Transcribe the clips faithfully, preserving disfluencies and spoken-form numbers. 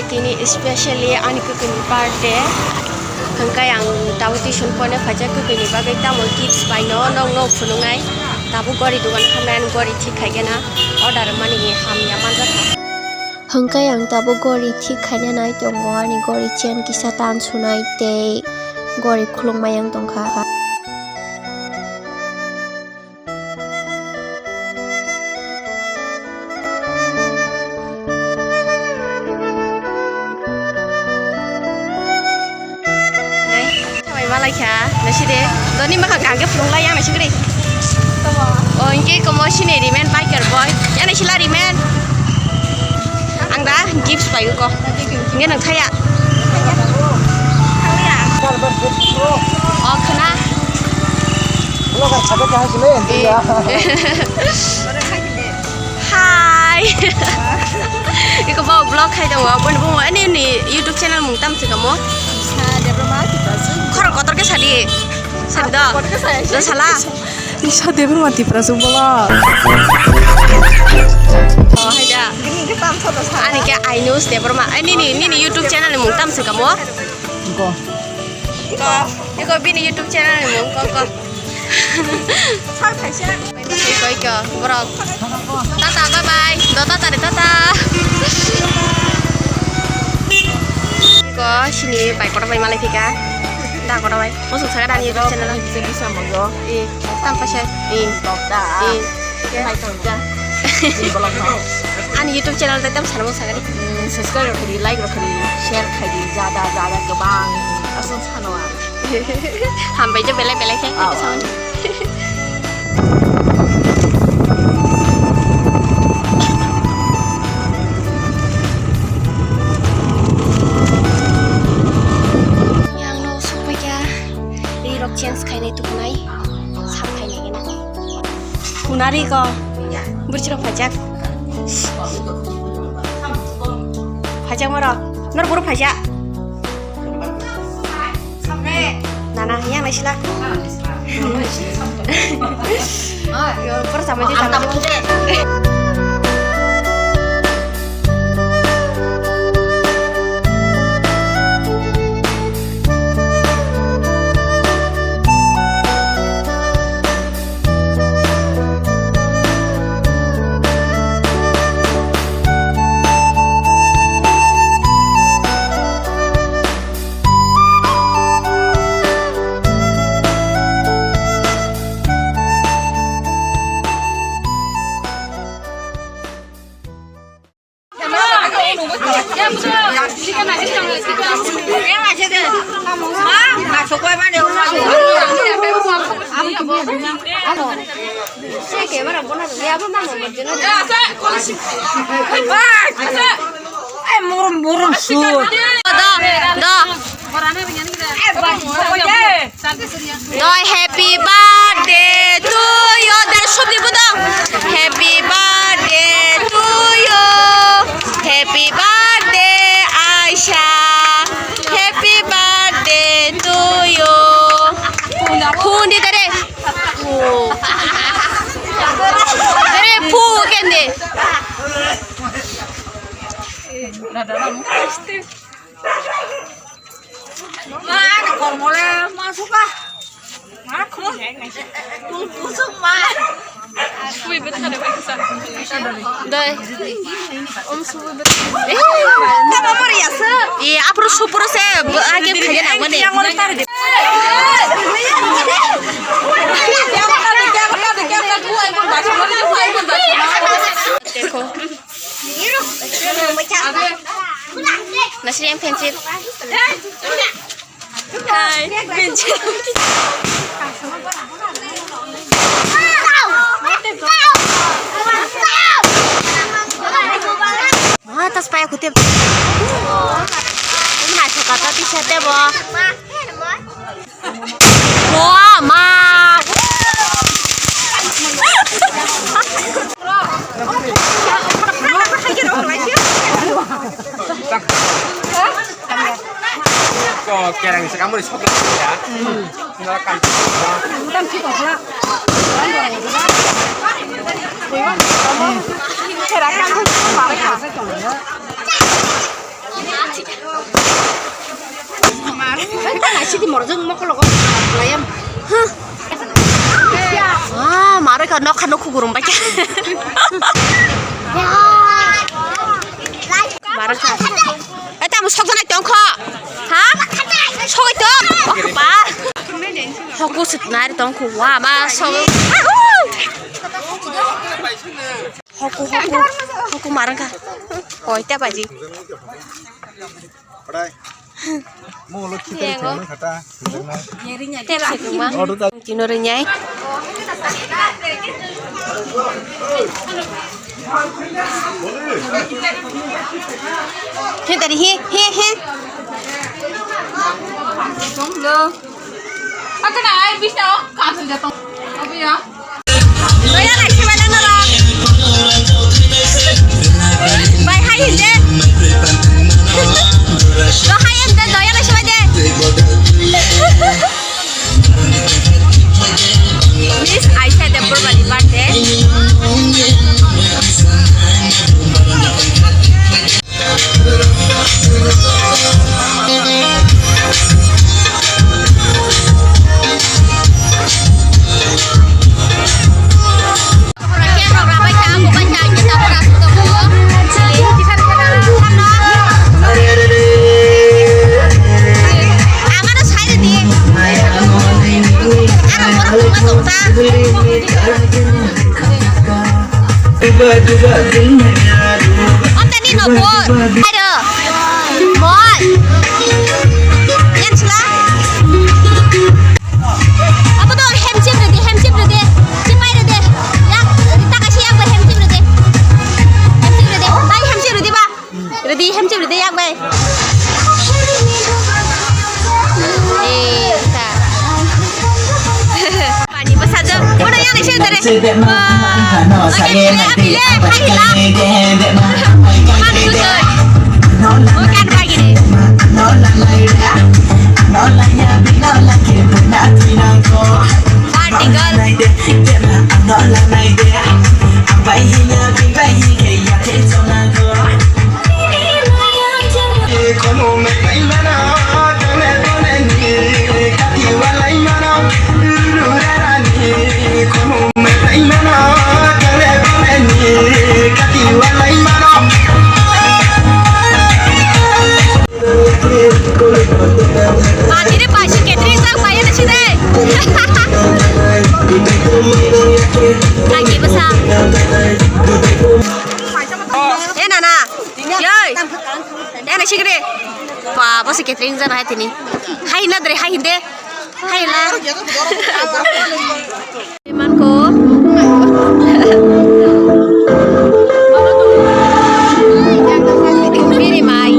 Tini specially ani kwkwi ni birthday. Hwnkhe ang tabuk tuition poine phaijak kwkwi ni bagwi tamo gifts baino nokno phunuknai. Tabuk gori dogan khamnai, ani gori thik khaigena order mani hamya manjakha. Hwnkhe ang tabuk gori thik khaina nai tongo, ani gori chain kisa tan sunai tei gori khulukma yang tongkha. Nai, thabai malai kha, nasi de. Doni makhang kangke phulung lai yang nasi kri. O, inke komo sini rimen biker boy. Yang nasi la rimen. Ang da gifts pai ko. Inge nang thaya. O, khna. Vlog khai sile, hai sile, Eh. ya. Hai. Iko bo vlog khai tongo, boni bumo, ani ni YouTube channel mung tam se kamo? Sa Debbarma Tiprasung. Khorang kotor ke sadi. Sadi do. Kotor ke saya. Do sala. Sa Debbarma Tiprasung bola. Oh, hai da. Gini ke tam sa do sa. Ani ke Ainus Debbarma. Ani ni, ni, ni YouTube channel mung tam se kamo? Ko. Iko, iko bini YouTube channel ni mung ko, ko. Sal khaisa. Iko, iko, borok. Tata, bye bye. Do tata re, tata. Iko, sini bai kotor bai malai phika. Da kotor bai. Mosok saga dani YouTube channel. Bisa, bisa, mojo. Eh, tam pasa. Eh. Tok da. Eh. Mai tong ja. Ini bolong no. Ani YouTube channel tei tam sana mo sagani. Hmm, subscribe rok khadi, like rok khadi, share khadi, jada, jada, gabang. Asal sano ang. Hambai je belai belai khe. Ah, ah. Yang no supaya ri rok change khainai tukunai. Sak khainai gena. Kunari ko. Burchirok phajak. Phajak moro. Nor buru phajak. Nana, yang naisila. Yo, pura sama dia, sama dia. Murum, murum, su. Da, da. Doi, happy birthday to you. Dai, sotni bodo. Happy birthday to you. Happy birthday, Aisha. Happy birthday to you. Hundi dare. Dare, pu kende. Ma, kormole, ma suka. Ma, khum. Khum, khum, ma. Doi. Om subu bet. Eh, tama mori asa. Iya, apro supro se, age khaye nang mane. Dekho. Nasri yang pencil. Hai, pencil. Ah, tas paya kutip. Mana suka tapi siapa bo? Wah, ma. Ko kerang sekamuri sok ya. Kerang kan. Sidi morjong mokologo layam. Ah, maroi ka nokha nokhu gurum baikha. Maroi ka. Eh, tamo sokjanai tongkho. Ha? Sogai to. Oh, ba. Hoku sut nari tongkho. Wa ma sok. Hoku, hoku, hoku marangkha. Koita baji. Prai. Mo lo khitai Yango. Khitai khata. Khitai na. Tep se tongma. Order da. Tino rinyai. He tadi he, he, he. Tong lo. Akana ai bisna o cancel jatong. Obiya. Doya naisi bai nang nara. Bai hai hinde. Do hai hinde doya naisi bai de. Miss Aisha Debbarma ni birthday. Amtani no bo. Ayo. Moi. Yan sila. Apo to hem chim redi, hem chim redi. Chipai redi. Ya, ta kasi yang hem chim redi. Hem chim redi. Bai hem chim redi ba. Redi hem chim redi yak bai. Eh, ta. Pani bwsajwk. Bono yang naisai dare. Oke, pile, pile, hai la. Pan tu tu. Bukan lagi ni. Party girl. Patiri paisi catering tak bayar di sini. Kaki besar. Eh, nana. Yoi. Eh, nasi kiri. Wah, bosi catering jana hai tini. Hai nadre, hai hinde. Hai la. Manko. Biri mai.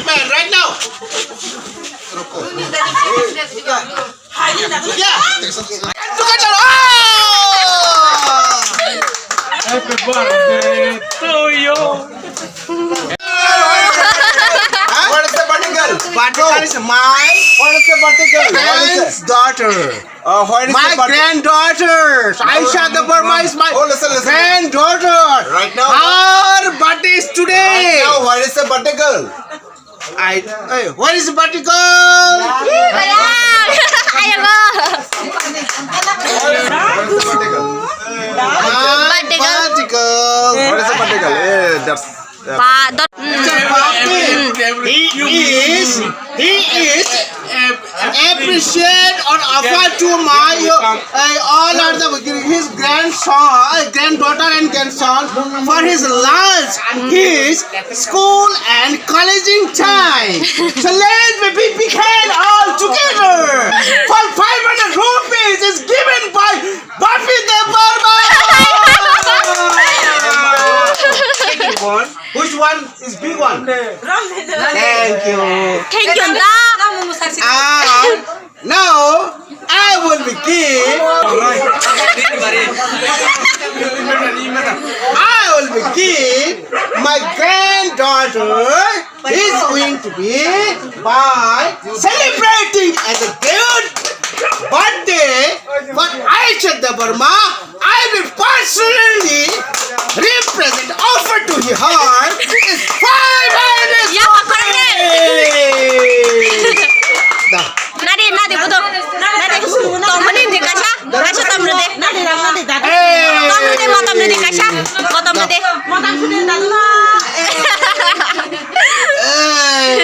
Man, right now. Yeah. Together. Oh! Happy birthday to you. Huh? What is the vertical? Vertical is my What is the vertical? What is the granddaughter. Uh, where is My the party- granddaughter, Aisha Debbarma is my Oh, listen, listen. granddaughter. Right now, Her birthday is today. Right now, where is the particle? I, hey, where is the particle? Ayo go. Where is the particle? Ah, Particle. particle. Where is the particle? Eh, that's, that's Ba dot. He is, he is appreciate or offer to my, uh, all are the, his grandson, uh, granddaughter and grandson for his lunch, his school and colleging time. So let me be, be kind all together for five hundred rupees is given by Buffy the Barber. Second one, which one is big one? Thank you. Thank you, da. And now I will be give. I will be give my granddaughter is going to be by celebrating as a good birthday for Aisha Debbarma. I will personally represent offer to her is five hundred Ya, rupees. Da. Nadi, nadi, buto. Nadi, tomni di kasha, kasha tomni di. Hey. Tomni di, ma tomni di kasha, ma tomni di. Hey.